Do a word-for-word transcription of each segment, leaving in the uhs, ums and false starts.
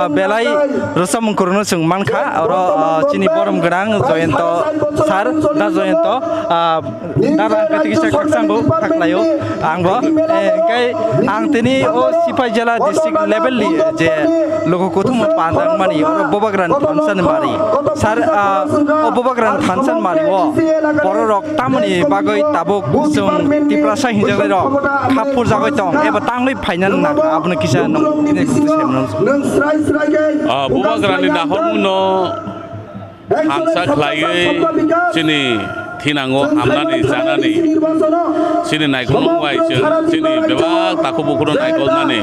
Belai rwchapmung kwrwngno chwng mankha, oro, ah, chini borom gwnang Joyonto sir, da Joyonto, ah, da rang kati kisa khakchangbo khaklaio angbo. Eh, hingkhe ang tini o Sipaijala district level ni je luku kuthumno pandang mani, oro Bubagrani thansa ni mari. Sir, ah, o Bubagrani thansa ni mari o bororok tamoni bagwi tabuk chwng Tiprasa hinjaklai rok kha phurjagwi tong eba tangwi phaina nang kha, abono kisa nwng bini bukti sai mano. Ah, Bubagrani nahormungno thansa khlaiwi chini thinango hamnani chanani chini naikolmung bai chwng chini bebak takhuk bukhukno naikolnani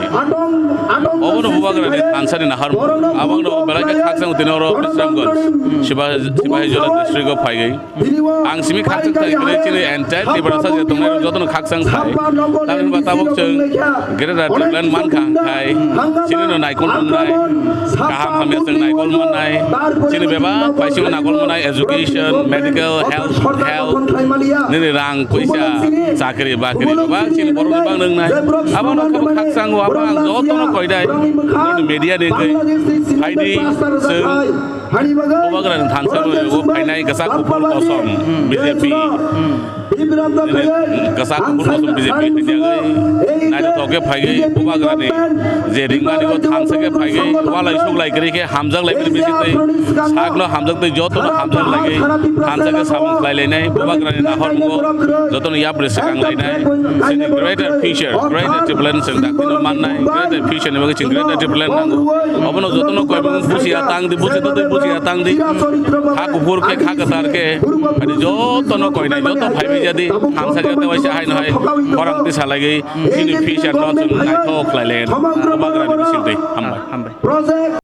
obono Bubagrani thansani naharmung. Abangno belai khe khakchang tini oro Bisramganj, Sipa-, Sipahijola district o phaiwi. Ang simi khakchang thai khe chini entire Tiprasa je tongnai rok jotono khakchang thai. Tamni hwnba tabuk chwng Greater Tipraland mankha hwnkhai chini no naikol tongnai, kaham hamya chwng naikol mannai, chini bebak paisimo naikol mannai, education, medical, health, health, nini rang puisa, chakri bakri, bebak chini borok ni bang nwngnai. Abono khe khakchang o, abo ang jotono koidai, nini media ni wngwi phaidi chwng Bubagrani thansa rwgo phainai kwchak kuphur kosom B J P. Kwchak kuphur kosom B J P hinjagwi naithothok khe phaigwi Bubagrani je ringmani o thansa khe phaigwi walai suklai kwrwi khe hamjak lai bini bisingtwi sakno hamjak twi jotono hamjak laiwi thansa khe samung khlai lainai Bubagrani nahormungo jotono yapri swkang lainai. Chini greater future, greater Tipraland chwng daktino mannai, greater future ni bagwi chwng greater Tipraland nango. Obono jotono koimung bujiya tang di, buji totwi bujiya tang di. Kha kuphur khe, kha kwthar khe, ani jotono koinai, joto phaiwi jadi, thansa khe tewaisa haino hai khorang tisa lagwi, chini future no chwng naithok khlai lai. Bubagrani bisingtwi. Hambai. Hambai.